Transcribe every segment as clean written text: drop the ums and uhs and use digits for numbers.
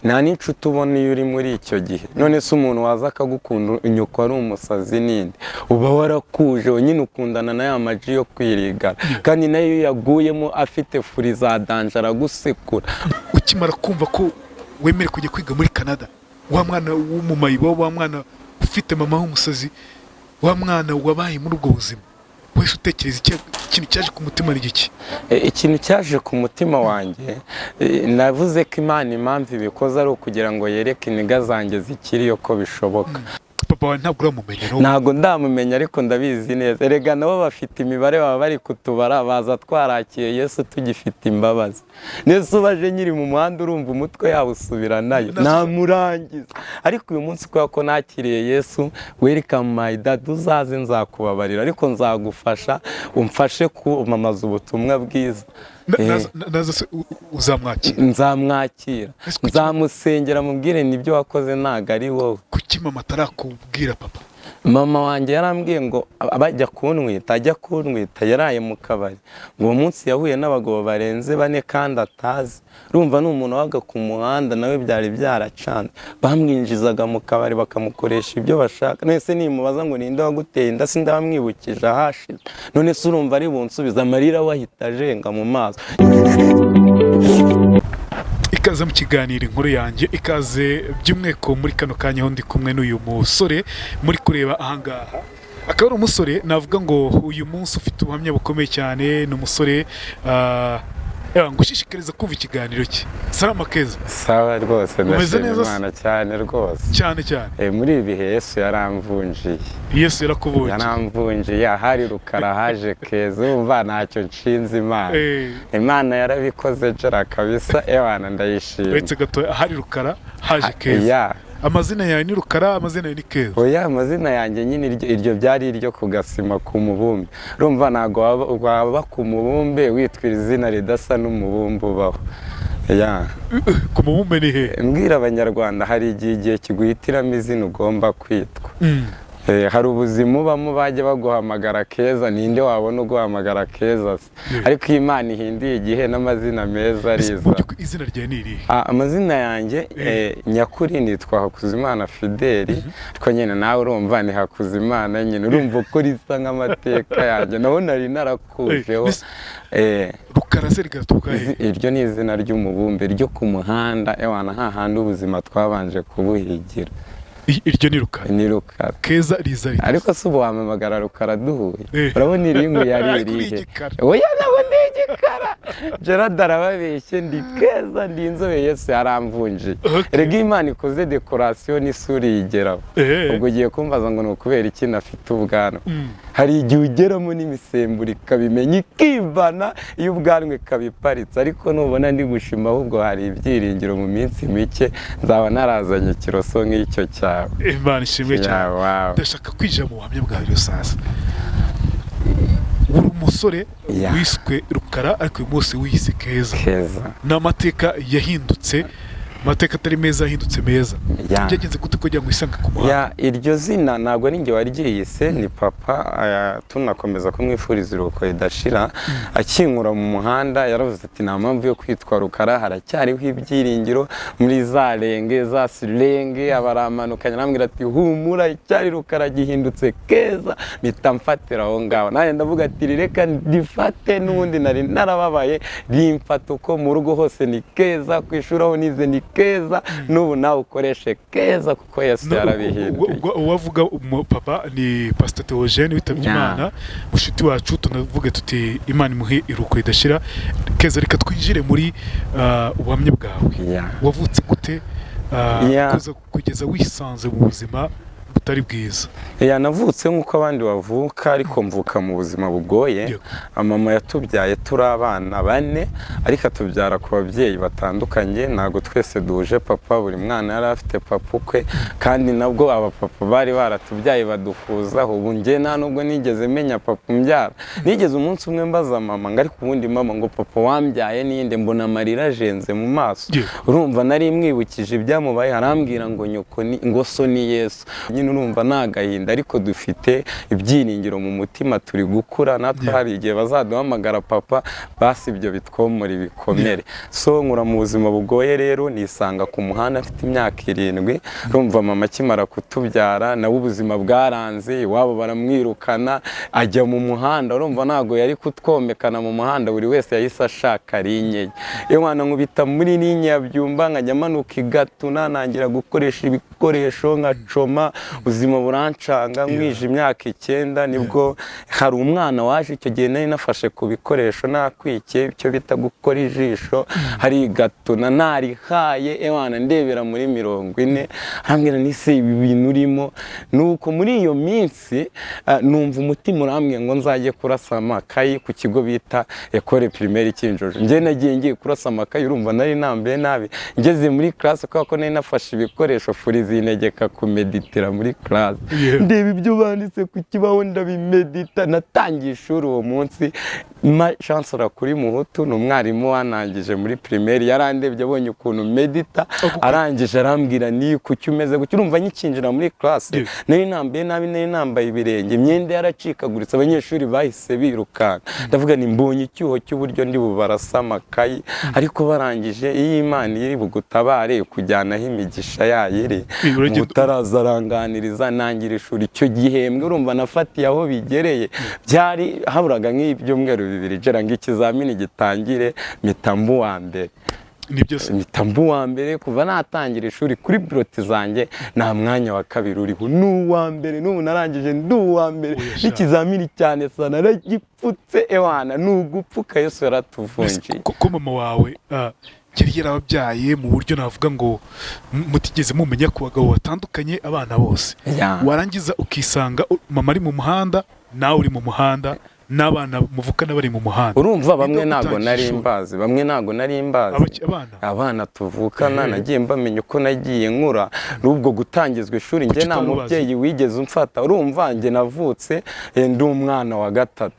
Nta n'inshuti ubona iyo uri muri icyo gihe. None se umuntu waza akagukunda nyoko ari umusazi ninde? Uba warakuje nyine, ukundana na ya maji yo kwirigara, kandi nayo iyo yaguyemo afite furi za danger aragusekura. Ukimara kumva ko wemere kujya kwiga muri Canada, wa mwana w'umumayibo, wa mwana ufite mama w'umusazi, wa mwana wabaye muri ubwo buzima, wese utekereza ikintu cyaje ku mutima ni iki? Ikintu cyaje ku mutima wanjye, navuze ko Imana impamvu ibikoze ari ukugira ngo yereke iniga zanjye zikiriyo ko bishoboka. Papa wawe ntabwo uramumenya n'ubu? Ntabwo ndamumenya, ariko ndabizi neza. Erega nabo bafite imibare, baba bari kutubara, baza twarakiye Yesu tugifite imbabazi. Nese ubaje nyiri mu muhanda, urumva umutwe yabo usubira nayo namurangiza. Ariko uyu munsi, kubera ko nakiriye Yesu, welcome my dad, uzaze nzakubabarira, ariko nzagufasha umfashe kumamaza ubutumwa bwiza. Naza se uzamwakira? Nzamwakira. Ese kuki- Nzamusengera, mubwire nibyo wakoze ntabwo ari wowe. Kuki mama atarakubwira papa? Mama wanjye yarambwiye ngo bajya kuntwita, ajya kuntwita yaraye mu kabari, ngo uwo munsi yahuye n'abagabo barenze bane kandi atazi. Urumva ni umuntu wabaga ku muhanda, nawe byari byaracanze, bamwinjizaga mu kabari bakamukoresha ibyo bashaka. None se nimubaza ngo ninde waguteye inda, se ndabamwibukije ahashize? None se urumva ari bunsubize? Amarira we ahita ajenga mu maso. Ikaze mu kiganiro Inkuru Yanjye, ikaze by'umwihariko muri kano kanya aho ndi kumwe n'uyu musore muri kureba ahangaha, akaba ari umusore navuga ngo uyu munsi ufite ubuhamya bukomeye cyane. Ni umusore ngushishikariza kumva ikiganiro cye. Salama Keza. Sawa rwose. Umeze Ndashima neza se? Imana cyane rwose. Cyane cyane. Muri ibi bihe Yesu yaramvunjiye. Yesu yarakubonye. Yaramvunjiye, ahari Rukara haje Keza. Umva, ntacyo nshinze Imana. Imana yarabikoze jara kabisa, ewana ndayishima. Uretse gato, ahari Rukara haje Keza? Ya. Amazina yawe ni Rukara, amazina yawe ni Keza? Oya, amazina yanjye nyine iryo byari iryo ku gasima ku mubumbe. Urumva ntabwo waba ku mubumbe witwa izina ridasa n'umubumbe ubaho, ya. Ku mubumbe ni he? Mbwira Abanyarwanda, hari igihe kiguhitiramo izina ugomba kwitwa. Hari ubuzima ubamo bajya baguhamagara Keza, ninde wabona uguhamagara Keza se? Ariko iyo Imana ihinduye igihe n'amazina meza Ese ariza. Mu by'ukuri izina ryawe ni irihe? Ah, amazina yanjye nyakuri nitwa Hakuzimana Fideli, ariko nyine nawe urumva ni Hakuzimana nyine, urumva ko risa nk'amateka yanjye naho nari narakujeho. Rukara se rigaturuka he? Iryo ni izina ry'umubumbe ryo ku muhanda, ewana hahandi ubuzima twabanje kubuhigira. Iryo ni Rukara? Ni Rukara. Keza riza rite? Ariko se ubu wampamagara Rukara duhuye? Urabona iringu yari Ariko uri irihe? igikara. Oya, ntabwo ndi igikara, Gerard arababeshye. Ndi Keza, ndi inzobe, Yesu yaramvunjiye. Erega iyo Imana ikoze décoration n'isura iyigeraho. Ubwo ugiye kumbaza ngo ni ukubera iki nafite ubwanwa? Hari igihe ugeramo n'imisemburo ikabimenya, ikivana iyo ubwanwa ikaba iparitse. Ariko nubona ndi gushima, ahubwo hari ibyiringiro, mu minsi mike nzaba narazanye ikiroso nk'icyo cyawe. Imana ishimwe cyane. Wow. Ndashaka kwinjira mu buhamya bwawe rero sasa. Uri umusore wiswe Rukara, ariko uyu munsi wiyise Keza. Keza. Ni amateka yahindutse, amateka atari meza ahindutse meza. Byagenze gute kugira ngo wisange ku muhanda? Ya, iryo zina ntabwo ari njye waryiyise, ni papa. Aya, tunakomeza kumwifuriza iruhuko ridashira. Akinkura mu muhanda yaravuze ati: "Nta mpamvu yo kwitwa Rukara, haracyariho ibyiringiro." Muri za renge za sirenge abaramanukanye, arambwira ati: "Humura, icyari Rukara gihindutse Keza." Mpita mfatira aho ngaho, nanjye ndavuga ati: "Reka ndifate." N'ubundi nari narababaye, rimfata uko mu rugo hose ni Keza, ku ishuri aho nize ni Keza, n'ubu nawe ukoreshe Keza kuko Yesu yarabihinduye. Ubwo uwavuga papa ni Pastor Theogene witabye Imana, mushuti wacu, tunavuge tuti Imana imuhe iruhuko ridashira. Keza, reka twinjire muri ubuhamya bwawe. Wavutse gute kugeza wisanze mu buzima butari bwiza? Ya, navutse nk'uko abandi bavuka, ariko mvuka mu buzima bugoye. Mama yatubyaye turi abana bane, ariko atubyara ku babyeyi batandukanye, ntabwo twese duhuje papa. Buri mwana yari afite papa ukwe, kandi nabwo abapapa bari baratubyaye badukuzaho. Ubu njye nta nubwo nigeze menya papa umbyara. Nigeze umunsi umwe mbaza mama ngo: "Ariko ubundi mama, ngo papa wambyaye ninde?" Mbona amarira ajenze mu maso. Urumva nari mwibukije ibyamubaye. Arambwira ngo nyoko ni ngo so ni Yesu nyine. Urumva ni agahinda, ariko dufite ibyiringiro mu mutima, turi gukura natwe, hari igihe bazaduhamagara papa, basi ibyo bitwomora ibikomere. So nkura mu buzima bugoye rero, nisanga ku muhanda mfite imyaka 7. Urumva mama akimara kutubyara nawe ubuzima bwaranze, iwabo baramwirukana ajya mu muhanda. Urumva ntabwo yari kutwomekana mu muhanda, buri wese yahise ashaka rinye ye. Iyo mwana nkubita muri rinye ya Byumba, nkajya manuka i Gatuna, nangira gukoresha ibikoresho nkacoma, ubuzima burancanga. Nkwije imyaka 9 nibwo hari umwana waje, icyo gihe nari nafashe ku bikoresho nakwikiye icyo bita gukora ijisho, hari Gatuna narihaye ewana ndebera muri 40, arambwira nise ibi bintu urimo. Nuko muri iyo minsi numva umutima urambwiye ngo nzajye kurasa amakayi ku kigo bita Ecole Primaire Kinjojo. Njye nagiye ngiye kurasa amakayi, urumva nari nambaye nabi, ngeze muri classe kubera ko nari nafashe ibikoresho furi zintegeka kumeditira muri classe, ndeba ibyo banditse ku kibaho ndabimedita. Natangiye ishuri uwo munsi, chancellor kuri Muhutu ni umwarimu wanangije muri primaire, yarandebye abonye ukuntu medita, arangije arambwira ni kuki umeze gutya. Urumva nyikinjira muri classe nari nambaye nabi, nari nambaye ibirenge, imyenda yaracikaguritse, abanyeshuri bahise birukanka. Ndavuga ni mbonye icyuho cy'uburyo ndi bubarasa amakayi, ariko barangije iyo Imana iri bugutabare kujyanaho imigisha yayo iri utaraza aranganiriza nangira ishuri. Icyo gihembwe urumva nafatiye aho bigereye, byari haburaga nk'ibyumweru 2 gera ngo ikizamini gitangire, mpita mba uwa mbere. Mpita mba uwa mbere kuva natangira ishuri, kuri bulletin zanjye nta mwanya wa kabiri uriho, ni uwa mbere. N'ubu narangije ndi uwa mbere, n'ikizamini cyane sana naragipfutse ewana, ni ugupfuka Yesu yaratuvunjiye. Ko mama wawe yari yarababyaye mu buryo navuga ngo mutigeze mumenya ku bagabo batandukanye abana bose, warangiza ukisanga mama ari mu muhanda, nawe uri mu muhanda, n'abana muvukana bari mu muhanda. Urumva bamwe ntago nari mbazi, bamwe ntago nari mbazi abana tuvukana, nagiye mbamenya uko nagiye nkura. N'ubwo gutangizwa ishuri njye nta mubyeyi wigeze umfata, urumva njye navutse ndi umwana wa 3.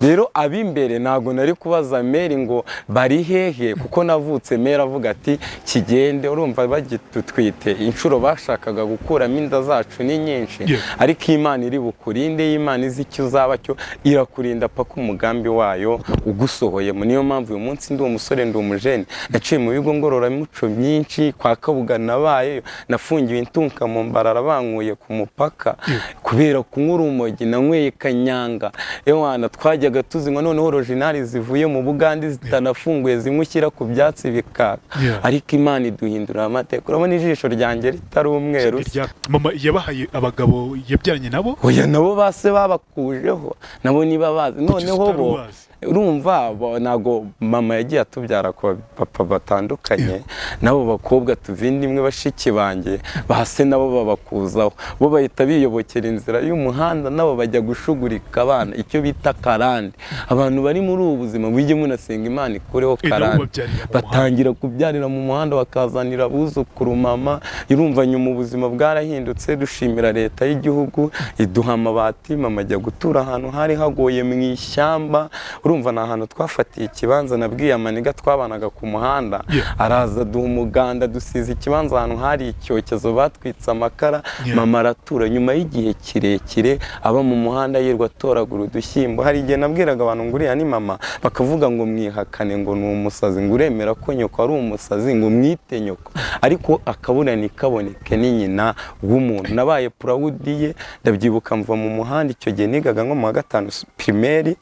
Rero ab'imbere ntago nari kubaza meri ngo bari hehe, kuko navutse meri avuga ati kigende. Urumva bagitutwite inshuro bashakaga gukuramo inda zacu ni nyinshi, ariko Imana iri bukurinde, Imana izi icyo uzaba cyo irakurinda paka umugambi wayo ugusohoyemo. Niyo mpamvu uyu munsi ndi umusore, ndi umujene, naciye mu bigo ngororamuco myinshi, kwa Kabuga nabayeyo, nafungiwe intunka mu Mbarara bankuye ku mupaka kubera kunywa urumogi, nanyweye kanyanga ewana twajyaga tuzinywa, noneho originali zivuye mu Bugande zitanafunguye zimwe ushyira ku byatsi bikaka, ariko Imana iduhindura amateka. Urabona ijisho ryanjye ritari umweru. Mama yabahaye abagabo yabyaranye nabo? Oya, nabo base babakujeho, nabo niba bazi noneho bo urumva ntago mama yagiye atubyara ku papa batandukanye, nabo bakobwa tuvindimwe bashiki banjye base nabo babakuzaho, bo bahita biyobokera inzira y'umuhanda, nabo bajya gushugurika abana icyo bita karande. Abantu bari muri ubu buzima mujye munasenga Imana ikureho karande, batangira kubyarira mu muhanda bakazanira abuzukuru mama. Urumva nyuma ubuzima bwarahindutse, dushimira leta y'igihugu iduha amabati, mama ajya gutura ahantu hari hagoye mu ishyamba. Urumva ni ahantu twafatiye ikibanza, nabwiye amaniga twabanaga ku muhanda, araza duha umuganda, dusiza ikibanza ahantu hari icyokezo batwitse amakara, mama aratura. Nyuma y'igihe kirekire aba mu muhanda yirwa atoragura udushyimbo. Hari igihe nabwiraga abantu ngo uriya ni mama, bakavuga ngo mwihakane ngo ni umusazi, ngo uremera ko nyoko ari umusazi, ngo mwite nyoko, ariko akabura ntikaboneke ni nyina w'umuntu. Nabaye purawudiye, ndabyibuka mva mu muhanda, icyo gihe nigaga nko mu wa 5 primaire.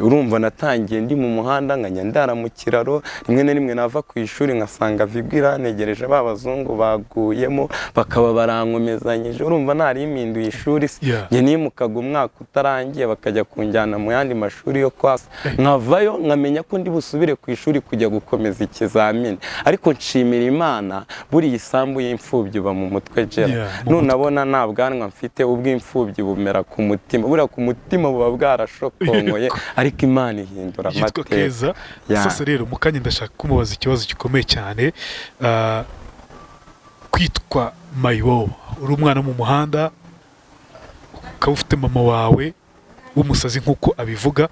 Urumva natangiye ndi mu muhanda, nkajya ndara mu kiraro, rimwe na rimwe nava ku ishuri nkasanga Vigwi irantegereje, ba bazungu baguyemo bakaba barankomezanyije. Urumva nari impinduye ishuri, njye nimukaga umwaka utarangiye bakajya kunjyana mu yandi mashuri yo kwasa, nkavayo nkamenya ko ndi busubire ku ishuri kujya gukomeza ikizamini. Ariko nshimira Imana, buriya isambu y'imfubyi uba mu mutwe jera, nunabona nta bwanwa mfite ubw'imfubyi bumera ku mutima, buriya ku mutima buba bwarashokongoye, ariko Imana ihindura amateka. Sasa rero mu kanya ndashaka kumubaza ikibazo gikomeye cyane. Kwitwa mayibobo, uri umwana mu muhanda, ukaba ufite mama wawe w'umusazi nk'uko abivuga,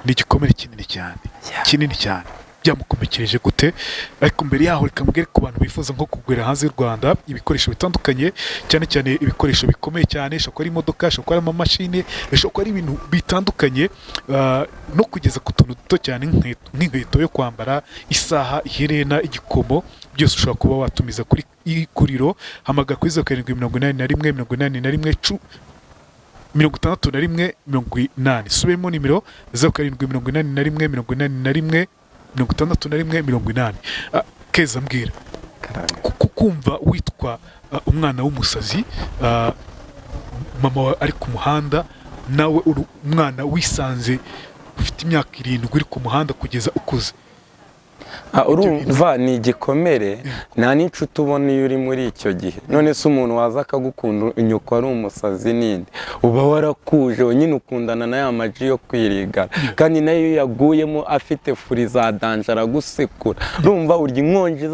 ni igikomere kinini cyane, kinini cyane. Byamukomekereje gute? Ariko mbere yaho reka mbwire ku bantu bifuza nko kugura hanze y'u Rwanda ibikoresho bitandukanye, cyane cyane ibikoresho bikomeye cyane, ishobora kuba ari imodoka, ishobora kuba ari amamashini, ishobora kuba ari ibintu bitandukanye, no kugeza ku tuntu duto cyane nk'inkweto yo kwambara, isaha, iherena, igikomo, byose ushobora kuba watumiza kuri Iguriro. Hamagara kuri 0781 81 61 80. Subiremo nimero 0781 81 61 80. Keza, mbwira kumva witwa umwana w'umusazi, mama wawe ari ku muhanda, nawe uri umwana wisanze ufite imyaka 7 uri ku muhanda kugeza ukuze. Urumva ni igikomere, nta n'inshuti ubona iyo uri muri icyo gihe. None se umuntu waza akagukunda nyoko ari umusazi ninde? Uba warakuje nyine, ukundana na ya maji yo kwirigara, kandi nayo iyo yaguyemo afite furi za danje aragusekura. Urumva urya inkonji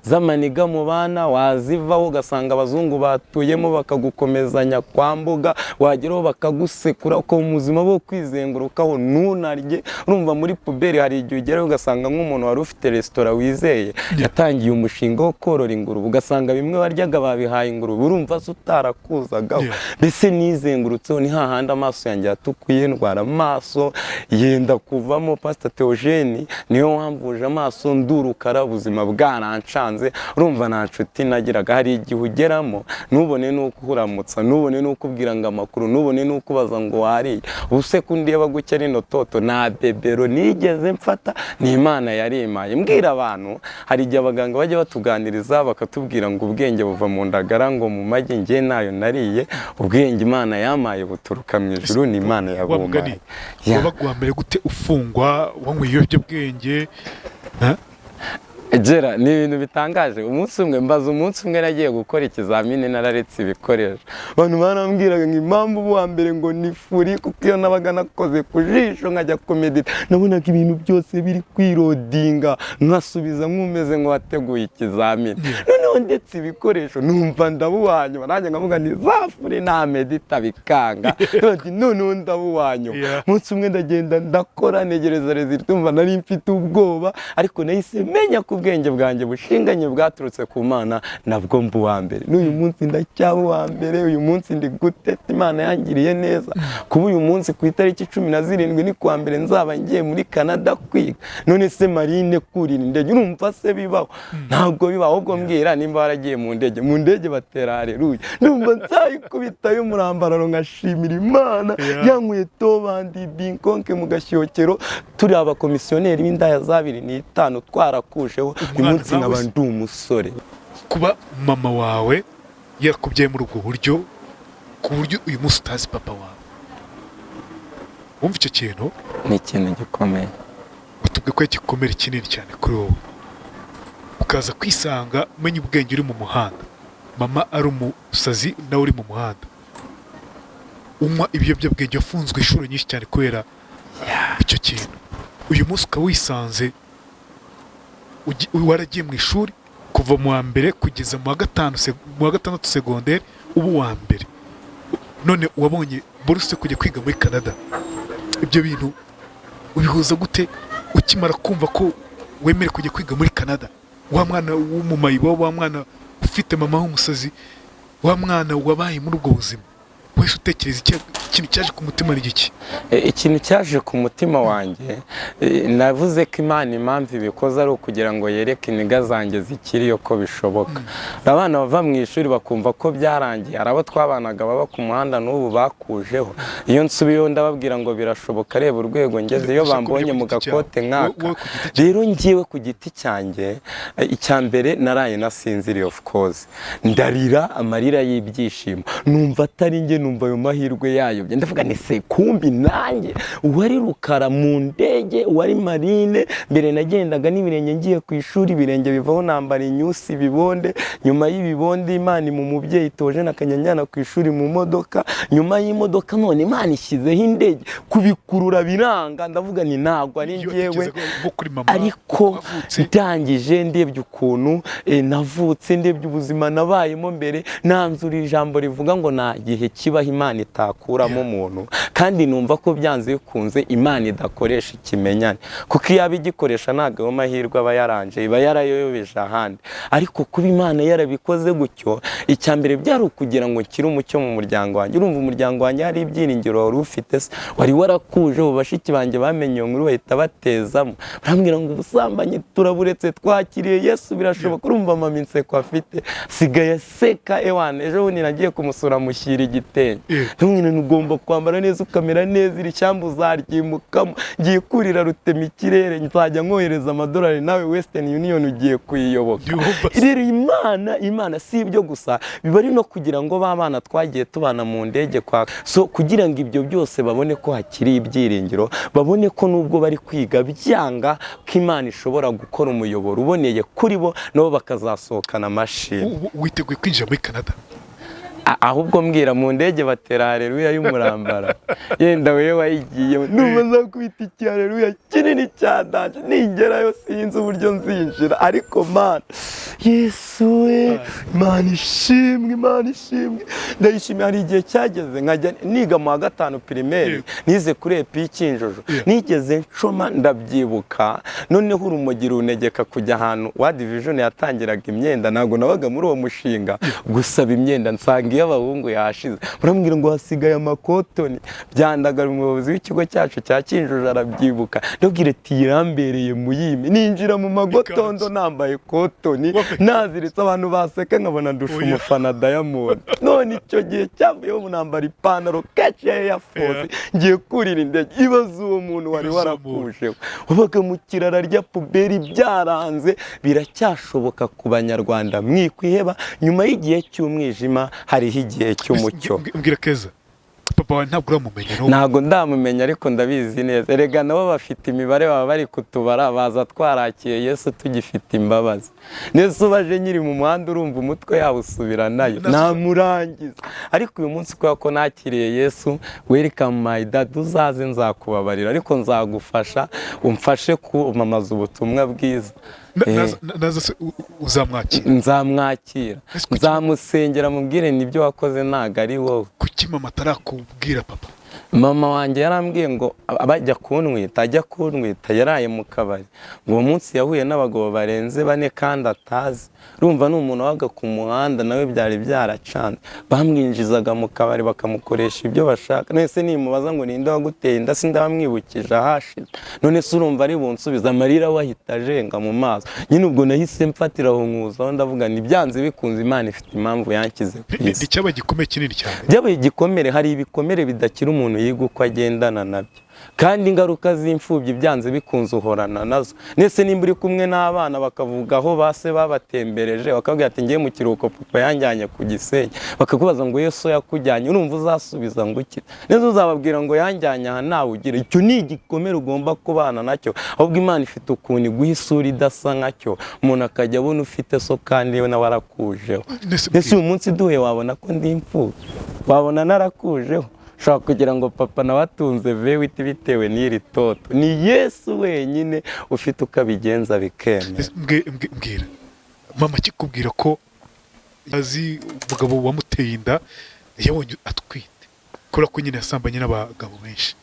z'amaniga mu bana, wazivaho ugasanga abazungu batuyemo bakagukomezanya kwa mbuga, wageraho bakagusekura, ukaba umuzima wo kwizengurukaho ntunarye. Urumva muri puberi hari igihe ugeraho ugasanga nk'umuntu wari ufite resitora wizeye yatangiye umushinga wo korora ingurube, ugasanga bimwe waryaga babihaye ingurube, urumva se utarakuzagaho. Mbese nizengurutseho, ni hahandi amaso yanjye yatukuye, ndwara amaso yenda kuvamo. Pastor Theogene niwe wamvuje amaso, ndurukara, ubuzima bwarancanze. Urumva nta nshuti nagiraga. Hari igihe ugeramo ntubone n'uko uramutsa, ntubone n'uko ubwira ngo amakuru, ntubone n'uko ubaza ngo wariye. Ubuse ko ndeba gutya rino toto nta bebero nigeze mfata, ni Imana yarimaye. Mbwira abantu, hari igihe abaganga bajya batuganiriza bakatubwira ngo ubwenge buva mu ndagara, ngo mu magi. Njye nayo nariye, ubwenge Imana yamaye buturuka mu ijuru, ni Imana yabumaye. Wabaga mbere gute ufungwa, wanyweye ibiyobyabwenge? Gera ni ibintu bitangaje. Umunsi umwe mbaza, umunsi umwe nagiye gukora ikizamini nararetse ibikoresho, abantu barambwiraga ngo impamvu uwa mbere ngo ni furi, kuko iyo nabaga nakoze ku jisho nkajya kumedita nabonaga ibintu byose biri kwirodinga, nkasubiza nk'umeze ngo wateguye ikizamini. Noneho ndetse ibikoresho numva ndabuwanyuma, nanjye nkavuga ni za furi nta medita bikanga, noneho ndabuwanyuma. Umunsi umwe ndagenda ndakora, ntegereza resultat, ndumva nari mfite ubwoba, ariko nahise menya ko ubwenge bwanjye bushinganye bwaturutse ku Mana, nabwo mbu wa mbere. N'uyu munsi ndacyaba uwa mbere, uyu munsi ndi guteta, Imana yangiriye neza. Kuba uyu munsi ku itariki 17 ni kuwa mbere nzaba ngiye muri Canada kwiga. None se Marine kurira indege, urumva se bibaho? Ntabwo bibaho. Ahubwo mbwira nimba waragiye mu ndege, mu ndege batera haleluya, ndumva nzayikubita y'umurambararo nkashimira Imana yankuye tobandi binkonke mu gashyokero, turi abakomisiyoneri b'indaya za 25 twarakujeho. Uyu munsi nkaba ndi umusore. Kuba mama wawe yarakubyaye muri ubwo buryo, ku buryo uyu munsi utazi papa wawe, wumva icyo kintu ni ikintu gikomeye. Utubwe ko igikomere kinini cyane kuri wowe, ukaza kwisanga umenya ubwenge uri mu muhanda, mama ari umusazi nawe uri mu muhanda, unywa ibiyobyabwenge, wafunzwe inshuro nyinshi cyane kubera icyo kintu. Uyu munsi ukaba wisanze waragiye mu ishuri kuva mu wa mbere kugeza mu wa gatanu, mu wa gatandatu segonderi, uba uwa mbere, none wabonye buruse kujya kwiga muri Canada. Ibyo bintu ubihuza gute ukimara kumva ko wemere kujya kwiga muri Canada? Wa mwana w'umumayibo, wa mwana ufite mama w'umusazi, wa mwana wabaye muri ubwo buzima, wese utekereza ikintu cyaje ku mutima ni iki? Ikintu cyaje ku mutima wanjye, navuze ko Imana impamvu ibikoze ari ukugira ngo yereke iniga zanjye zikiriyo ko bishoboka. Abana bava mu ishuri bakumva ko byarangiye, hari abo twabanaga baba ku muhanda n'ubu bakujeho. Iyo nsubiyeho ndababwira ngo birashoboka, reba urwego ngeze, iyo bambonye mu gakote nkaka. Rero ngiwe ku giti cyanjye, icya mbere naraye nasinziriye, of course ndarira amarira y'ibyishimo, numva atari njye, numva ayo mahirwe yayo. Ndavuga ni se kumbi nanjye uwari Rukara mu ndege, uwari Marine mbere nagendaga n'ibirenge ngiye ku ishuri, ibirenge bivaho nambara inyusi ibibonde, nyuma y'ibibonde Imana mu mubyeyi toje nakanyanyana ku ishuri mu modoka, nyuma y'imodoka none Imana ishyizeho indege, kubikurura biranga. Ndavuga ni ntabwo ari njyewe, ariko ndangije ndebye ukuntu navutse, ndebye ubuzima nabayemo mbere, nanzura ijambo rivuga ngo nta gihe kibaho kibaho Imana itakuramo umuntu, kandi numva ko byanze bikunze Imana idakoresha ikimenyane, kuko iyo abigikoresha ntabwo ayo mahirwe aba yaranje, iba yarayobeje ahandi. Ariko kuba Imana yarabikoze gutyo, icya mbere byari ukugira ngo nkire umucyo mu muryango wanjye. Urumva umuryango wanjye hari ibyiringiro wari ufite se, wari warakuje. Ubu bashiki banjye bamenye iyo nkuru bahita batezamo, barambwira ngo ubusambanyi turaburetse, twakiriye Yesu, birashoboka. Urumva mama inseko afite, sigaye aseka ewana. Ejo bundi nagiye kumusura mushyira igitenge, ntumwine ugomba kwambara neza ukamera neza, iri shyamba uzaryimukamo, ngiye kurira rutema ikirere, nzajya nkohereza amadolari, nawe Western Union ugiye kuyiyoboka. Rero Imana si ibyo gusa, biba ari no kugira ngo ba bana twagiye tubana mu ndege kwa so, kugira ngo ibyo byose babone ko hakiri ibyiringiro, babone ko nubwo bari kwiga byanga ko Imana ishobora gukora umuyoboro uboneye kuri bo, nabo bakazasohokana amashimwe. Witeguye kwinjira muri Canada? Ahubwo mbwira mu ndege batera haleluya y'umurambara, yenda wewe wayigiye numva nzakubita iki haleluya kinini cyadanje, ningerayo sinzi uburyo nzinjira, ariko Mana Yesu we, Imana ishimwe, Imana ishimwe, ndayishimiye. Hari igihe cyageze nkajya niga mu wa 5 primaire, nize kuri epi Kinjojo, nigeze ncoma ndabyibuka, noneho urumogi runegeka kujya ahantu wa division yatangiraga imyenda, ntabwo nabaga muri uwo mushinga gusaba imyenda, nsanga iyo abahungu yashize, baramubwira ngo hasigaye amakotoni. Byandagara umuyobozi w'ikigo cyacu cya Kinjojo arabyibuka, ndabwira ati yirambereye muyime, ninjira mu magotondo nambaye kotoni naziritse, abantu baseka nkabona ndusha umufana Diamond. None icyo gihe cyavuyeho nambara ipantaro kenshi ya Air Force, ngiye kurira indege. Ibaze uwo muntu wari warakujeho, wabaga mu kirara rya puberi, byaranze. Biracyashoboka ku Banyarwanda, mwikwiheba, nyuma y'igihe cy'umwijima hariho igihe cy'umucyo. Mbwira Keza, papa wawe ntabwo uramumenya? Ntabwo ndamumenya, ariko ndabizi neza. Erega nabo bafite imibare, baba bari kutubara, baza twarakiye Yesu tugifite imbabazi. Nese ubaje nyiri mu muhanda urumva umutwe yawe usubira nayo, namurangiza. Ariko uyu munsi kubera ko nakiriye Yesu, welcome my dad, uzaze nzakubabarira, ariko nzagufasha, umfashe kumamaza ubutumwa bwiza. Uzamwakira? Nzamwakira, nzamusengera, mubwire nibyo wakoze ntago ari wowe. Kuki mama atarakubwira papa? Mama wanjye yarambwiye ngo abajya kuntwita, ajya kuntwita yaraye mu kabari, ngo uwo munsi yahuye n'abagabo barenze 4 kandi atazi. Urumva ni umuntu wabaga ku muhanda, nawe byari byaracanze, bamwinjizaga mu kabari bakamukoresha ibyo bashaka. None se nimubaza ngo ninde waguteye inda, sindabamwibukije ahashize. None se urumva ari bunsubiza, amarira wahita ajenga mu maso. Nyine ubwo nahise mfatira aho nkuzaho, ndavuga ni byanze bikunze Imana ifite impamvu yankize ku isi. Icyaba gikomeye kinini cyane, byabaye igikomere. Hari ibikomere bidakira umuntu yiga uko agendana nabyo, kandi ingaruka z'imfubyi byanze bikunze uhorana nazo. Nese nimba uri kumwe n'abana bakavuga aho base babatembereje, bakabwira ati ngiye mu kiruhuko papa yanjyanye ku Gisenyi, bakakubaza ngo Yesu yakujyanye, urumva uzasubiza ngo iki? Nese uzababwira ngo yanjyanye aha nawe ugira. Icyo ni igikomere ugomba kubana nacyo. Ahubwo Imana ifite ukuntu iguha isura idasa nkacyo, umuntu akajya abona ufite so kandi nawe arakujeho. Nese uyu munsi duhuye wabona ko ndi imfubyi, wabona narakujeho. Ushobora kugira ngo papa nawe atunze vewiti bitewe n'iri toto. Ni Yesu wenyine ufite uko abigenza bikemera. Mbwira mama akikubwira ko azi umugabo wamuteye inda yabonye atwite, kubera ko nyine yasambanye n'abagabo benshi.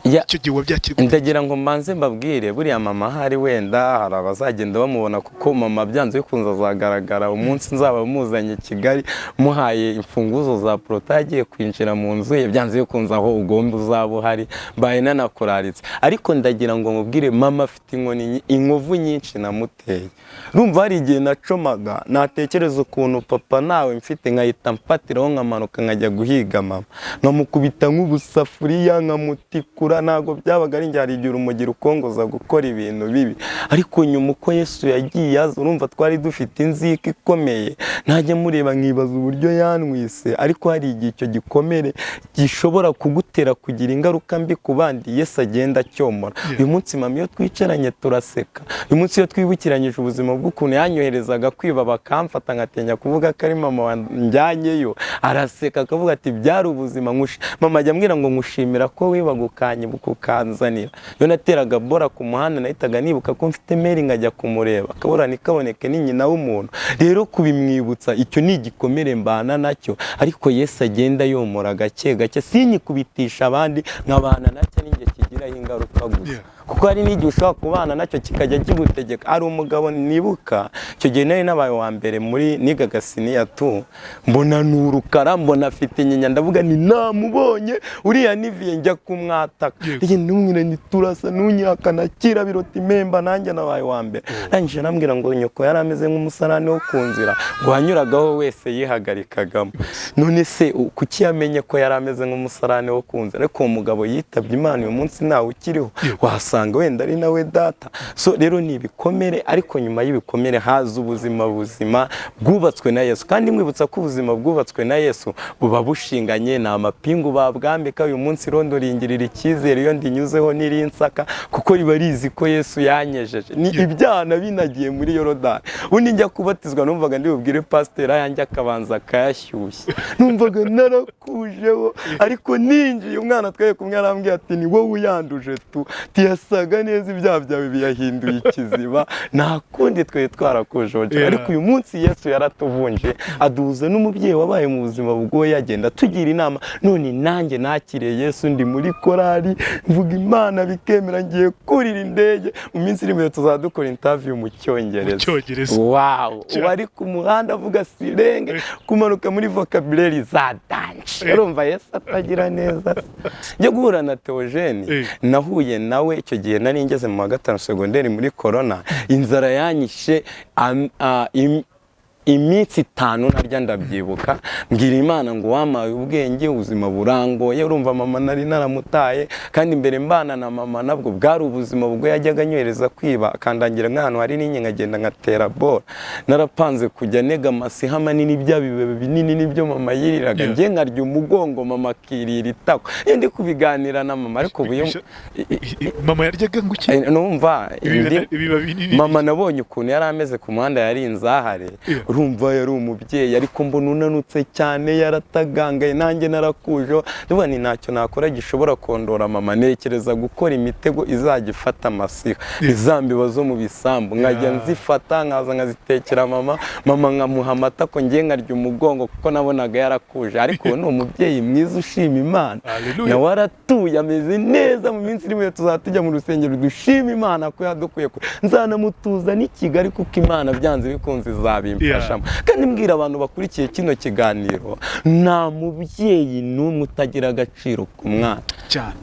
Icyo gihe wabyakirwa? Ndagira ngo mbanze mbabwire, buriya mama hari wenda hari abazagenda bamubona, kuko mama byanze bikunze azagaragara umunsi nzaba muzanye Kigali, muhaye imfunguzo za porota agiye kwinjira mu nzu ye, byanze bikunze aho ugomba uzaba uhari, mbaye nanakuraritse. Ariko ndagira ngo mubwire, mama afite inkoni, inkovu nyinshi namuteye. Urumva hari igihe nacomaga natekereza ukuntu papa nawe mfite, nkahita mfatiraho nkamanuka nkajya guhiga mama, nkamukubita nk'ubusafuriya, nkamutikura. Ntabwo byabaga ari njye, hari igihe urumogi rukongoza gukora ibintu bibi. Ariko nyuma uko Yesu yagiye aza, urumva twari dufite inzika ikomeye, ntajya mureba nkibaza uburyo yanwise. Ariko hari igihe icyo gikomere gishobora kugutera kugira ingaruka mbi ku bandi, Yesu agenda acyomora. Uyu munsi mama iyo twicaranye turaseka, uyu munsi iyo twibukiranyije ubuzima bw'ukuntu yanyoherezaga kwiba bakamfata nkatinya kuvuga ko ari mama wanjyanyeyo, araseka akavuga ati byari ubuzima. Mama ajya ambwira ngo nkushimira ko wibaga naragendaga ukanyibuka ukanzanira. Iyo nateraga bora ku muhanda nahitaga nibuka ko mfite meri nkajya kumureba, akabura ntikaboneke, ni nyina w'umuntu. Rero kubimwibutsa icyo ni igikomere mbana nacyo, ariko Yesu agenda yomora gake gake, sinyikubitisha abandi, nkabana nacyo ninjye kigiraho ingaruka gusa. Kuko hari n'igihe ushobora kubana nacyo kikajya kigutegeka. Hari umugabo nibuka icyo gihe nari nabaye wa mbere muri nigaga senior 2, mbona ni urukara, mbona afite inyinya, ndavuga ni namubonye uriya niviye njya kumwataka. Ndumwira ni turasa nunyihakana kira birota imemba nanjye nabaye wa mbere. Arangije arambwira ngo nyoko yari ameze nk'umusarani wo ku nzira, ngo wanyuragaho wese yihagarikagamo. None se kuki yamenye ko yari ameze nk'umusarani wo ku nzira? Ariko uwo mugabo yitabye Imana, uyu munsi ntawe ukiriho, wasanga wenda ari nawe data. So rero ni ibikomere, ariko nyuma y'ibikomere haza ubuzima buzima bwubatswe na Yesu. Kandi mwibutsa ko ubuzima bwubatswe na Yesu buba bushinganye, ni amapingu babwambika. Uyu munsi rondo ringirira icyizere iyo ndinyuzeho nirinsaka, kuko riba rizi ko Yesu yanyejeje. Ni ibyaha binagiye muri Yorodani. Undi njya kubatizwa numvaga ndi bubwire pasiteri ayanjye akabanza akayashyushya, numvaga narakujeho, ariko ninjiye umwana twaye kumwe arambwira ati ni wowe uyanduje tu, tiyasaga neza ibyaha byawe biyahinduye ikiziba, nta kundi twari twarakujeho. Ariko uyu munsi Yesu yaratuvunje, aduhuza n'umubyeyi wabaye mu buzima bugoye, agenda tugira inama. None nanjye nakiriye Yesu, ndi muri korali mvuga Imana bikemera, ngiye kurira indege. Mu minsi iri imbere tuzadukora interview mu Cyongereza. Wow, wari ku muhanda avuga sirenge, kumanuka muri vocabulary za dance. Urumva Yesu atagira neza. Njye guhura na Theogene, nahuye nawe icyo gihe nari ngeze mu wa 5 segonderi muri corona, inzara yanyishe iminsi 5 narya ndabyibuka, mbwira Imana ngo wamaye ubwenge, ubuzima burangoye. Urumva mama nari naramutaye, kandi mbere mbana na mama nabwo bwari ubuzima bwo yajyaga anyohereza kwiba, akandangira nk'ahantu hari n'inye nkagenda nkatera bora. Narapanze kujya nega amasiha manini, bya bibabi binini nibyo mama yiriraga, njye nkarya umugongo mama akirira itako. Iyo ndi kubiganira na mama, ariko ubu mama yaryaga nguki numva mama nabonye ukuntu yari ameze ku muhanda, yari inzahare. Urumva yari umubyeyi, ariko mbona unanutse cyane, yaratagangaye, nanjye narakujeho. Ndavuga ni ntacyo nakora gishobora kondora mama, nekereza gukora imitego izajya ifata amasiha, izambiba zo mu bisambu, nkajya nzifata nkaza nkazitekera mama, mama nkamuha amata ko ngiye nkarya umugongo, kuko nabonaga yarakuje. Ariko uwo ni umubyeyi mwiza ushima Imana, nawe aratuye ameze neza. Mu minsi iri imbere tuzajya mu rusengero dushima Imana ko yadukuye kure, nzanamutuza n'i Kigali kuko Imana byanze bikunze izabimfasha. Kandi mbwira abantu bakurikiye kino kiganiro, nta mubyeyi n'umwe utagira agaciro ku mwana.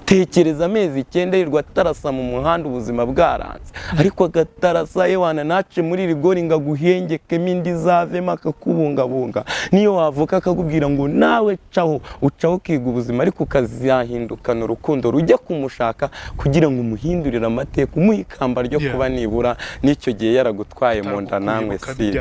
Tekereza amezi 9 yirirwa atarasa mu muhanda, ubuzima bwaranze, ariko agatarasa yewana nace muri rigori ngo aguhengekemo indi zavemo akakubungabunga. Niyo wavuka akakubwira ngo nawe caho, ucaho ukiga ubuzima, ariko ukazahindukana urukundo rujya kumushaka kugira ngo umuhindurire amateka, umuhe ikamba ryo kuba nibura n'icyo gihe yaragutwaye mu nda namwe si